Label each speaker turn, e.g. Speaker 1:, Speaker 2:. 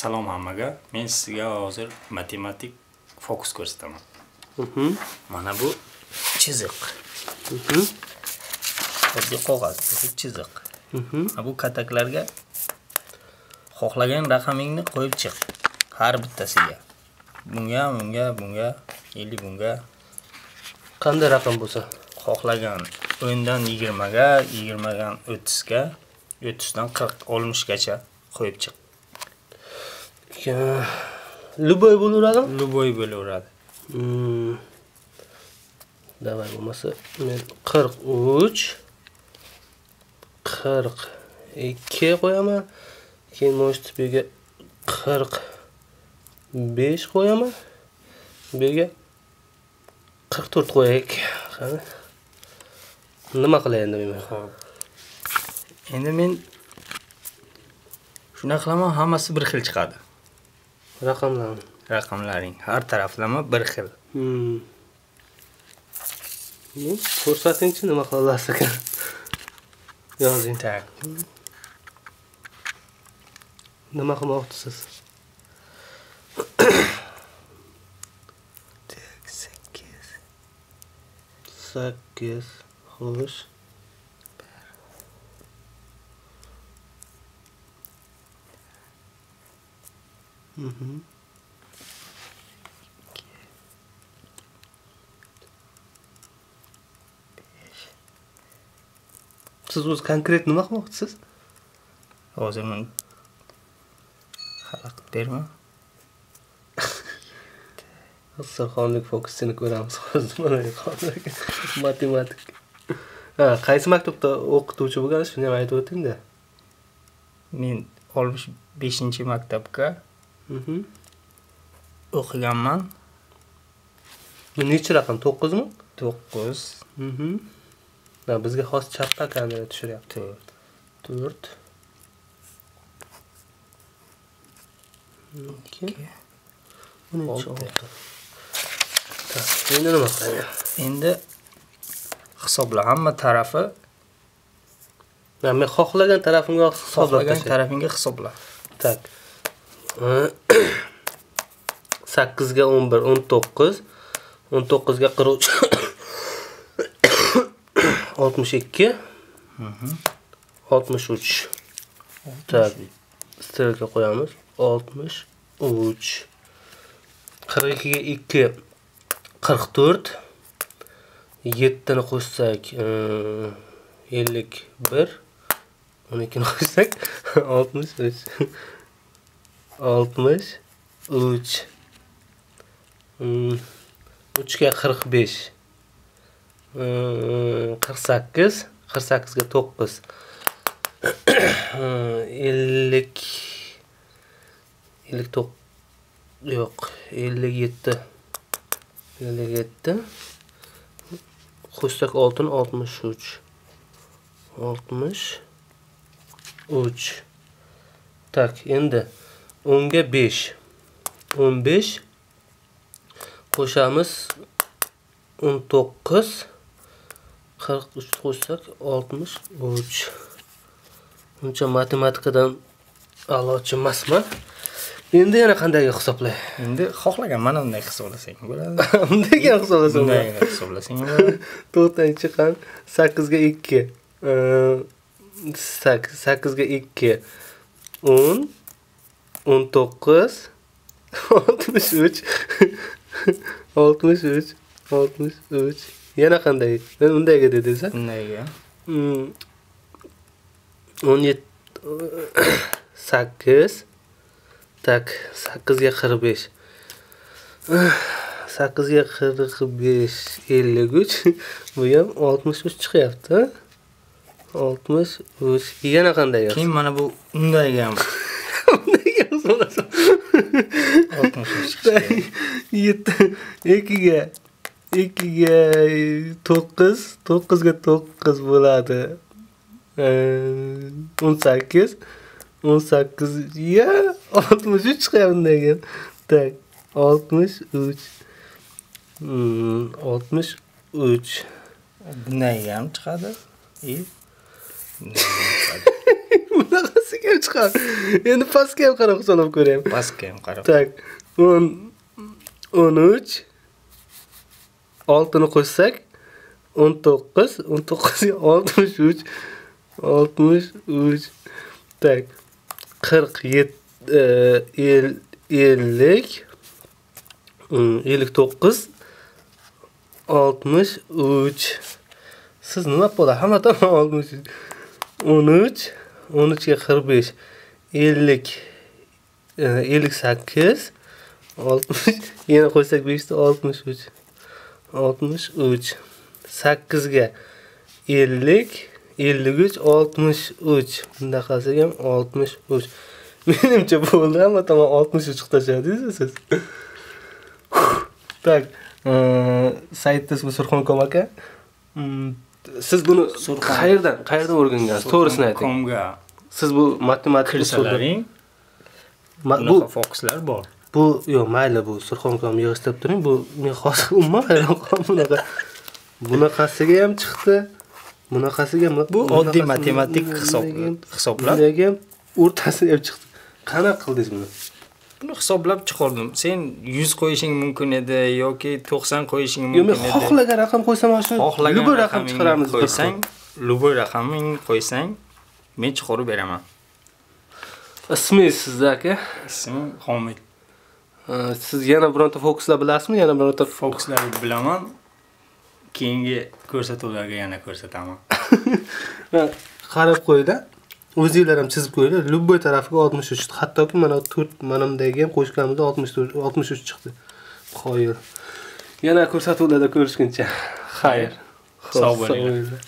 Speaker 1: Salom hammaga. Men sizga hozir matematik fokus ko'rsataman. Mana bu chiziq. Oddiy qog'oz, bu chiziq. Bu kataklarga xohlagan raqamingni qo'yib chiq. Har bittasiga. Bunga, bunga, bunga, 50 bunga.
Speaker 2: Qanday raqam bo'lsa?
Speaker 1: Xohlagan 10 dan 20 ga, 20 dan 30 ga, 30 dan 40, 60 gacha qo'yib chiq.
Speaker 2: Любой bo'laveradimi?
Speaker 1: Любой bo'laveradi.
Speaker 2: Давай bo'lmasa men 43 42 qo'yaman. Keyin может bu yerga 45 qo'yaman. Bu yerga 44 qo'yaylik. Qani? Nima qilay endi men?
Speaker 1: Xo'p. Endi men shunday qilaman, hammasi bir xil chiqadi.
Speaker 2: Raqamlar.
Speaker 1: Raqamlaring har taraflama bir xil.
Speaker 2: Ko'rsatingchi nima qila olasiz ekan. Yozing.
Speaker 1: Tak.
Speaker 2: Nima qilmoqchisiz?
Speaker 1: Tak, 8.
Speaker 2: 8. Xo'sh. 1. 5. Siz o'zi konkret nima qilmoqchisiz?
Speaker 1: Hozir men xalaqit berma.
Speaker 2: Sirxonlik fokusini ko'ramiz hozir. Mana matematik. Ha, qaysi maktabda o'qituvchi bo'lgansiz, shuni ham aytib o'ting-da.
Speaker 1: Men 65-maktabga o'qiganman.
Speaker 2: Bu necha raqam? 9 mi?
Speaker 1: 9.
Speaker 2: Ha, bizga xos chappa kamera tushiryapti.
Speaker 1: 4.
Speaker 2: 4. 2. 6. Endi nima qilaman?
Speaker 1: Endi hisobla, hamma tarafi.
Speaker 2: Men xohlagan tarafimga hisoblab
Speaker 1: xohlagan tarafingga hisobla.
Speaker 2: Tak. 8 ga 11 19, 19 ga 43 62 63. Tak. Strelka qo'yamiz. 63. 42 ga 2 44. 7 ni qo'shsak 51, 12 ni qo'shsak 63. 63. 3 ga 45 48, 48 ga 9 50 59 yo'q 57 57 qo'shsak 6 63 63. Tak, endi 10 ga 5 15 qo'shamiz 19 43 qo'shsak 63. Uncha matematikadan a'lochi emasman. Endi yana qanday hisoblay?
Speaker 1: Endi xohlagan mana bunday hisoblasang bo'ladi.
Speaker 2: Bunday ham hisoblasam
Speaker 1: bo'ladi. Bunday hisoblasang bo'ladi.
Speaker 2: To'rtinchi qan 8 ga 2 8 8 ga 2 10 19 63 63 63. Yana qanday? Men undayga dedingiz-a?
Speaker 1: Bundayga.
Speaker 2: 17 8. Tak, 8 ga 45. 8 ga 45 53. Bu ham 63 chiqyapti. 63. Yana qanday?
Speaker 1: Keyin mana bu undayga ham.
Speaker 2: Undayga ham so'rasam.
Speaker 1: 63 chiqyapti.
Speaker 2: 7 2 ga 2 ga 9, 9 ga 9 bo'ladi. 18 18 ya 63 chiqyapti bundan keyin. Tak, 63. 63.
Speaker 1: Bundan ham chiqadi. Bundan ham chiqadi.
Speaker 2: Bunaqasiga ham chiqadi. Endi pastga ham qarab hisoblab ko'raymi?
Speaker 1: Pastga ham qarab.
Speaker 2: Так, 10 13 6 ni qo'shsak 19, 19 ga 63, 63. Так, 47, 50, 59, 63. Siz nima bo'ladi? Hamma tomon 63. 13, 13 ga 45, 50, 58, 60, yana qo'ysak 5 ta 63. 63. 8 ga 50, 53, 63. Bundaqasiga ham 63. Menimcha bo'ldi, hamma tomon 63 chiqib tashladingiz siz. Так, saytda ismi Surxonkom aka. Siz buni qayerdan o'rgangansiz? To'g'risini ayting.
Speaker 1: Komga.
Speaker 2: Siz bu matematik
Speaker 1: usullaring bu fokuslar bor.
Speaker 2: Bu yo'q, mayli, bu Surxonkom yig'ishtirib turing. Bu men hozir umuman hayron qoldim bunaqa. Bunaqasiga ham chiqdi. Bunaqasiga ham,
Speaker 1: bu oddiy matematik hisoblab.
Speaker 2: Bunga ham o'rtasini ham chiqdi. Qanaqa qildingiz buni?
Speaker 1: Buni hisoblab chiqardim. Sen 100 qo'yishing mumkin edi yoki 90 qo'yishing mumkin edi.
Speaker 2: Yo'q, men xohlagan raqam qo'ysam, shu любой raqam chiqaramiz.
Speaker 1: Qo'ysang, любой raqaming qo'ysang, men chiqarib beraman.
Speaker 2: Ismingiz sizda aka?
Speaker 1: Ismim Homid.
Speaker 2: Siz yana bironta fokuslar bilasizmi? Yana bironta
Speaker 1: fokuslarni bilaman. Keyingi ko'rsatuvlarga yana ko'rsataman.
Speaker 2: Qarab qo'yinglar. O'zinglar ham chizib qo'yinglar. Любой tarafiga 63. Hattoki mana 4 manimdagi ham qo'shganimizda 64, 63 chiqdi. Qoyil. Yana ko'rsatuvlarda ko'rishguncha. Xayr.
Speaker 1: Sog' bo'linglar.